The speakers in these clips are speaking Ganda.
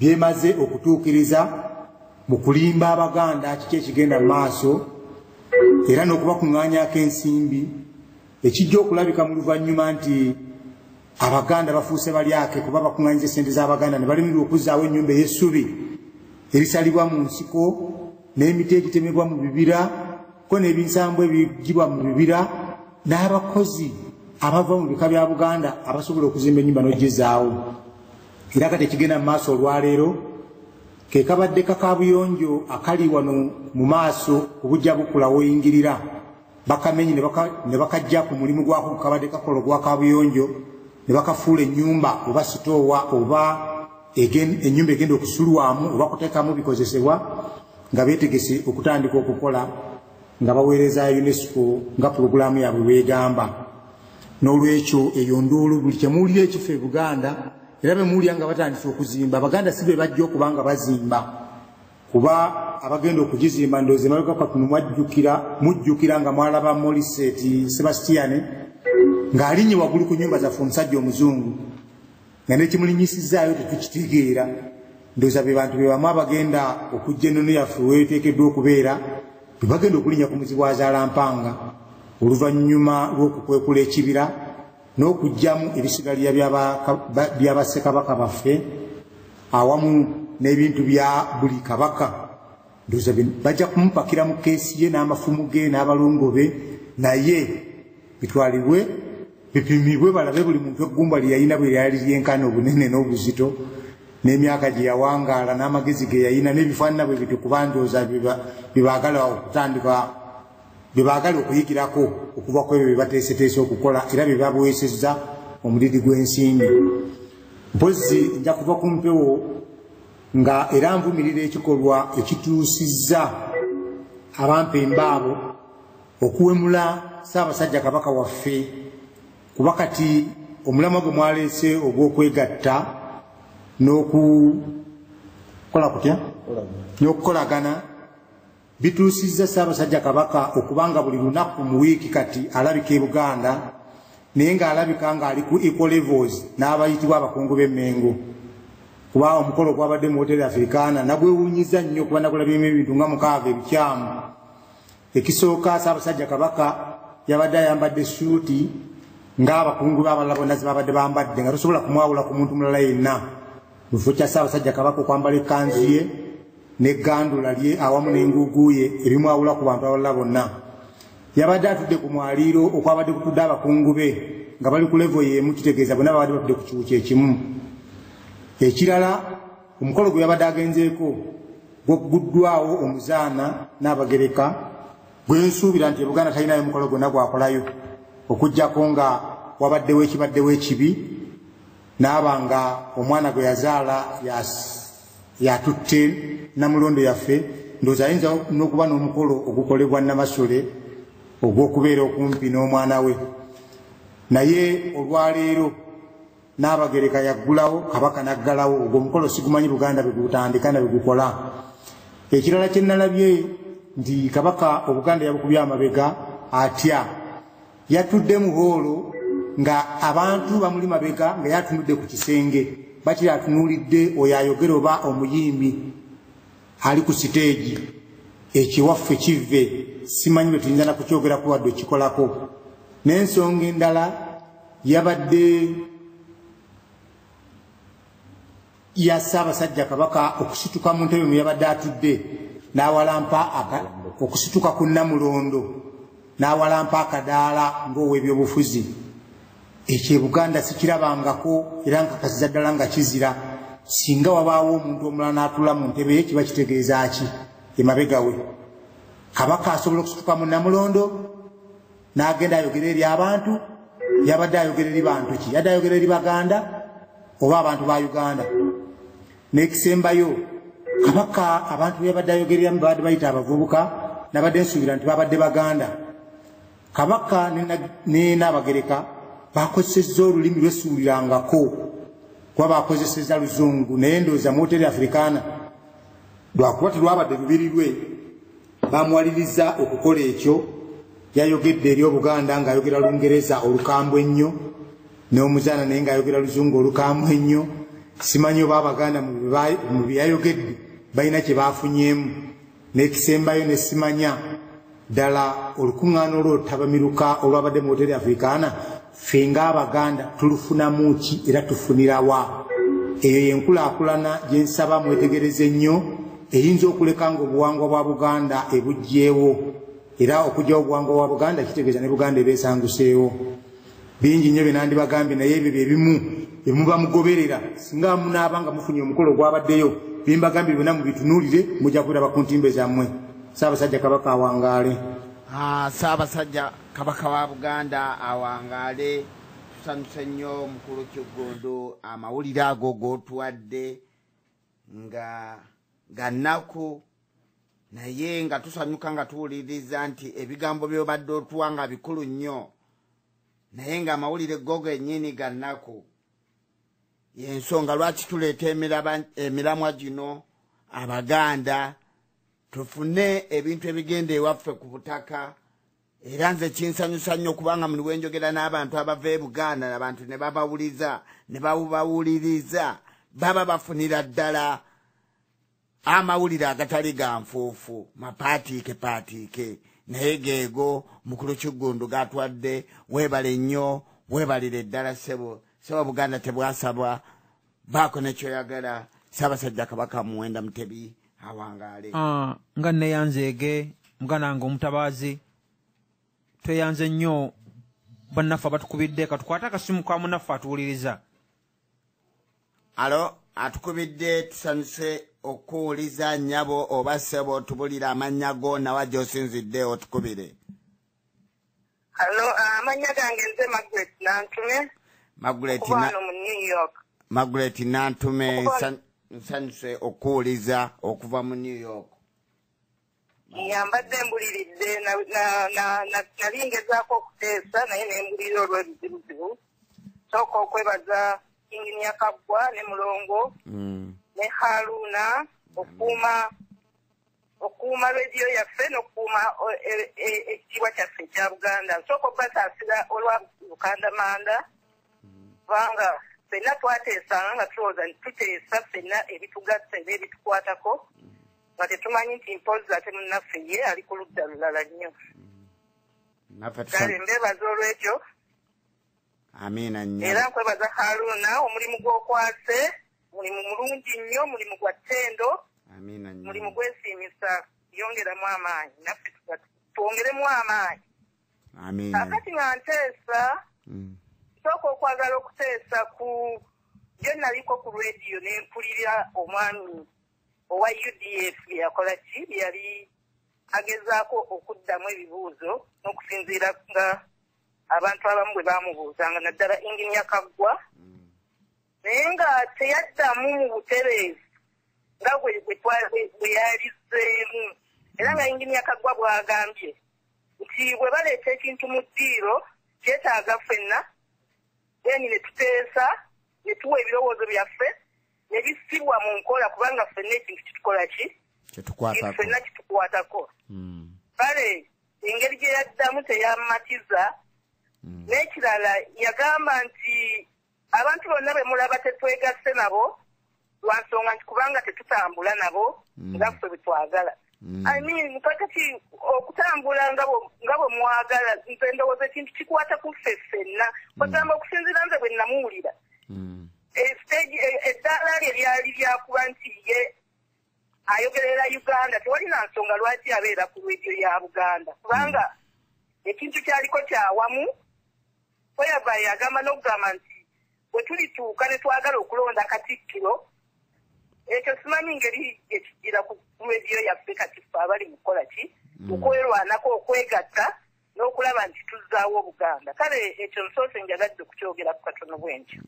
Byemaze okutuukiriza mu kulimba Abaganda kiki ekigenda mu maaso, era n'okubakuŋŋaanyaako ensimbi, ekijja okulabika mu luvannyuma nti Abaganda bafuuse balyake, kuba bakuŋŋaanyiza essente z'Abaganda ne balemererwa okuzzaawo ennyumba ey'essubi erisalibwa mu nsiko, n'emiti egitemebwa mu bibira, ko n'ebinsambu ebigibwa mu bibira, n'abakozi abava mu bika bya Buganda abasobola okuzimba ennyumba n'ogizaawo. Era kati ekigenda mu maaso olwaleero ke kabadde kakabuyonjo akali wano mu maaso ku bujja bukula woyingirira, bakamenye ne bakajja ku mulimu gwako kabadde kakola ogwa kabuyonjo, ne bakafuula ennyumba oba sitoowa oba ennyumba egenda okusulwamu oba kuteekamu bikozesebwa, nga beetegese okutandika okukola nga baweereza UNESCO nga pulogulaamu yaabwe bwegamba. N'olwekyo eyo nduulu buli kyemuwulira ekifo e Buganda, era be muwulira nga batandise okuzimba, Abaganda si be bajja okuba nga bazimba, kuba abagenda okugizimba ndowooza emabega katono mujjukira nga mwalaba Morisset Sebastian ng'alinnye waggulu ku nnyumba zaffe, omusajja omuzungu, nga n'ekimulinnyisizaayo tetukitegeera. Ndowooza be bantu be bamu abagenda okujja ennono yaffe weeteekeddwa okubeera, bwe bagenda okulinnya ku muzibu azaala mpanga oluvannyuma lw'okukwekula ekibira n'okuggyamu ebisigalira bya bassekabaka baffe awamu n'ebintu bya buli kabaka. Ndowooza bajja kumupakira mu keesi ye n'amafumu ge n'abalongo be, naye bitwalibwe bipimibwe balabe buli muntu eggumba lye yalina bwe lyali lyenkana obunene n'obuzito n'emyaka gye yawangaala n'amagezi ge yalina n'ebifaanana bwe bityo, kuba ndowooza bye baagala okutandika, bye baagala okuyigirako okuva ku ebyo bye bateeseteese okukola, era bye babuweesezza omuliri gw'ensimbi. Mpozzi nja kuva ku mpewo nga era nvumirira ekikolwa ekituusizza abampembe abo okuwemula Ssaabasajja Kabaka waffe, kuba kati omulamwa gwe mwaleese ogw'okwegatta n'okukola kutya n'okukolagana bituusizza Ssaabasajja Kabaka okubanga buli lunaku mu wiiki kati alabika e Buganda, naye ng'alabika ng'ali ku equal levels n'abayitibwa abakungu b'Emmengo, kuba omukolo gwabadde mu Hoteri Africana nagwewuunyiza nnyo, kuba nagulabyemu ebintu nga 6 ebikyamu. Ekisooka, Ssaabasajja Kabaka yabadde ayambadde suuti ng'abakungu b'abalala bonna ze babadde bambadde, nga tosobola kumwawula ku muntu mulala yenna, mu kifo kya Ssaabasajja Kabaka okwambala ekkanzu ye n'eggandula lye awamu n'enguugu ye ebimwawula ku bantu abalala bonna. Yabadde atudde ku mwaliiro okwabadde kutudde abakungu be nga bali ku level y'emu, kitegeeza bonna babadde batudde ku kiwu kyekimu. Ekirala, omukolo gwe yabadde agenzeeko gwogguddwawo omuzaana n'Abagereka, gwe nsuubira nti Buganda talinayo mukolo gwonna gwakolayo okuggyako nga wabaddewo ekibaddewo ekibi, n'aba nga omwana gwe yazaala yatutte namulondo yaffe. Ndowooza ayinza n'okuba n'omukolo ogukolebwa Namasole ogw'okubeera okumpi n'omwana we. Naye olwaleero N'abagereka yaggulawo, Kabaka n'aggalawo. Ogwo omukolo sigumanyi Buganda bwe gutandika na bwe gukola. Ekirala kye nalabye nti Kabaka Obuganda yabukubye amabega. Atya? Yatudde mu hall nga abantu bamuli mabega, nga yatunudde ku kisenge, bakiri atunuulidde oyo ayogera oba omuyimbi ali ku siteegi. Ekiwaffe kive simanyi bwe tuyinza nakukyogeraku wadde okikolako. N'ensonga endala yabadde ya Ssaabasajja Kabaka okusituka mu ntebe mwe yabadde atudde n'awalampa, okusituka ku Namulondo n'awalampa akadaala ng'ow'ebyobufuzi. Ekyo e Buganda sikirabangako, era nkakasiza ddala nga kizira. Singa wabaawo omuntu omulala n'atuula mu ntebe ye, kiba kitegeeza ki emabega we? Kabaka asobola okusituka mu Namulondo n'agenda ayogera eri abantu? Yabadde ayogera eri bantu ki? Yadde ayogera eri Baganda oba abantu ba Uganda? N'ekisembayo, Kabaka abantu beyabadde ayogereramu babadde bayita abavubuka, nabadde nsuubira nti babadde Baganda. Kabaka ne Naabagereka bakozesezza olulimi lwesuulirangako, kuba bakozesezza Luzungu, naye ndowooza mu Hoteri Africana lwakuba telwabadde lubiri lwe bamuwaliriza okukola ekyo. Yayogedde eri Obuganda ng'ayogera Lungereza olukambwe ennyo, n'omuzaana naye ng'ayogera Luzungu olukambwe ennyo. Simanyi oba Abaganda mu byayogedde balina kye baafunyeemu. N'ekisembayo ne simanya ddala olukuŋŋaana olw'oluttabamiruka olwabadde mu Hoteri Africana, ffe ng'Abaganda tulufunamu ki era tufunirawa? Eyo y'enkulaakulana gye nsaba mwetegereze nnyo, eyinza okuleka ng'obuwangwa bwa Buganda ebuggyeewo, era okuggyawo obuwangwa bwa Buganda kitegeeza ne Buganda eba esanguseewo. Bingi nnyo bye nandibagambye, naye ebyo bye bimu bye muba mugoberera. Singa munaaba nga mufunye omukolo ogwabaddeyo, bimbagambye byonna mubitunuulire, mujja kubiraba ku ntimbe zammwe. Ssaabasajja Kabaka awangaale. Ssaabasajja Kabaka wa Buganda awangaale. Tusanyuse nnyo mukulu Kiggundu amawulire ago g'otuwadde nga gannaku, naye nga tusanyuka nga tuwuliriza nti ebigambo by'obadde otuwa nga bikulu nnyo, naye nga amawulire go gennyini gannaku. Y'ensonga lwaki tuleeta emiramwa gino Abaganda tufune ebintu ebigenda ewaffe ku butaka. Era nze kinsanyusa nnyo kubanga muli wenjogera n'abantu abava e Buganda, abantu ne babawuliza ne babawuliriza, baba bafunira ddala amawulire agatali ga nfuufu, mapaatiike paatiike, naye geego mukulu Kiggundu gatwadde. Weebale nnyo, weebalire ddala ssebo. Ssebo Buganda tebwasabwa, baako ne kyoyagala. Ssaabasajja Kabaka Muwenda Mutebi awangaale. Nga neeyanzeege muganda wange omutabaazi, tweyanze nnyo bannaffe abatukubidde. Katukwate akasimu ka munnaffe atuwuliriza. Alo, atukubidde, tusanyuse okuwuliza nnyabo oba ssebo, tubulire amannya go nawa gy'osinzidde otukubire. Alo, amannya gange nze Margaret Nantume. Okuva mu New York. Margaret Nantume, nsanyuse okuwuliza okuva mu New York. Mbadde mbuliridde, nali ngezaako okuteesa naye ne mbulira olw'ebizibuzibu. Sooka okwebaza Inginia Kaggwa ne Mulongo ne Haruna okuuma rediyo yaffe n'okukuuma ekitiibwa kyaffe ekya Buganda. Nsooka okubasaasira olwa Bukandamanda, kubanga ffenna twateesanga nga tulowooza nti tuteesa ffenna ebitugatta era ebitukwatako, nga tetumanyi nti mpozzi ate munnaffe ye ali ku ludda lulala nnyo. Kale mbeebaza olw'ekyo. Amiina nnyo. Era nkwebaza Haruna omulimu gw'okwase, mulimu mulungi nnyo, mulimu gwa ttendo, mulimu gwesiimisa, yongeramu amaanyi, naffe twongeremu amaanyi. Kaakati nga nteesa, nsooka okwagala okuteesa ku bye naliko ku rediyo ne mpulira omwami owa UDF bye yakola ki, bye yali agezaako okuddamu ebibuuzo n'okusinziira nga abantu abamu bwe baamubuuzanga, naddala Inginia Kaggwa, naye nga teyaddamu mu butereevu nga bwe yalizeemu. Era nga Inginia Kaggwa bw'agambye nti bwe baleeta ekintu mu ddiiro kyetaaga ffenna, then ne tuteesa ne tuwa ebirowoozo byaffe ne bissibwa mu nkola, kubanga ffenna ekintu kitukola ki, ffenna kitukwatako. Kale engeri gye yaddamu teyamatiza. N'ekirala yagamba nti abantu bonna be mulaba tetwegasse nabo lwa nsonga nti kubanga tetutambula nabo nga ffe bwe twagala. I mean, kakati okutambula nga bwe mwagala, nze ndowooza ekintu kikwata ku ffe ffenna. Kwagamba okusinziira nze bwe namuwulira, eddaala lye lyali lyakuba nti ye ayogerera Uganda, tewali na nsonga lwaki abeera ku rediyo ya Buganda, kubanga ekintu kyaliko kyawamu. Weyava yagamba n'okugamba nti bwe tulituuka ne twagala okulonda Katikkiro, ekyo simanyi ngeri ekijjira ku rediyo yaffe kati ffe abali mu kukola ki, okwerwanako, okwegatta n'okulaba nti tuzzaawo Obuganda. Kale ekyo nsoose njagadde okukyogera ku katono bwe ntyo.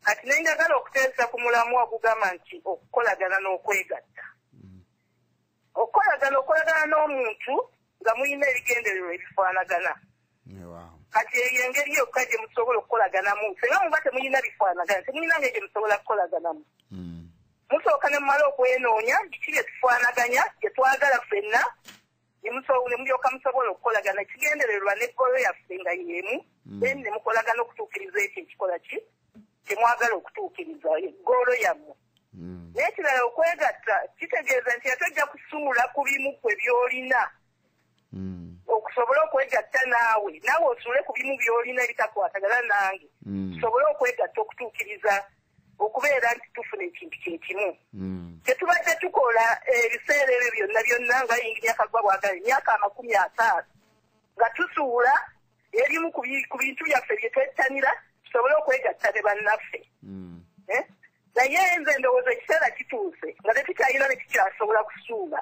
Kati ne njagala okuteesa ku mulamu ogugamba nti okukolagana n'okwegatta. Okukolagana, okolagana n'omuntu nga mulina ebigendererwa ebifaanagana. Kati eyo engeri yokka gye musobola okukolaganamu. Singa muba temulina bifaanagana, temulina ngeri gye musobola kukolaganamu. Musooka ne mumala okwenoonya biki bye tufaanaganya, bye twagala ffenna, ne mulyoka musobola okukolagana. Ekigendererwa n'eggolo yaffe nga y'emu, then ne mukolagana okutuukiriza ekyo ekikola ki Kyemwagala okutuukiriza goolo yammwe. Naye kirala, okwegatta kitegeeza nti ate ojja kusuula ku bimu kwe by'olina okusobole okwegatta naawe, naawe osuule ku bimu by'olina ebitakwatagana nange, tusobole okwegatta okutuukiriza okubeera nti tufuna ekintu kyekimu. Kyetubadde tukola ebiseera ebyo byonna byonna, nga Yinginiya Kaggwa bwagala, emyaka 50 nga tusuula ebimu ku bintu byaffe bye twettanira tusobole okwegatta ne bannaffe. Naye nze ndowooza ekiseera kituuse nga tetukyalina ne tukyasobola kusuula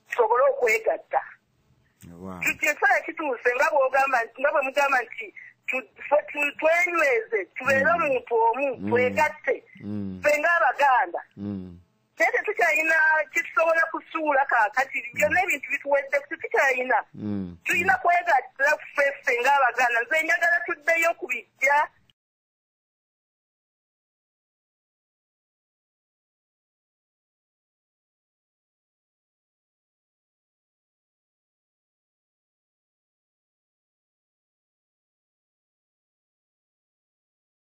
tusobole okwegatta. Ekiseera kituuse nga bwogamba, nga bwe mugamba nti twenyweze, tubeere omuntu omu, twegatte ffe ng'Abaganda. Naye tetukyalina kitusobola kusuula kaakati, byonna ebintu bituwedde, tetukyalina. Tulina kwegatta ffe ffe ng'Abaganda. Nze njagala tuddeyo ku bijja.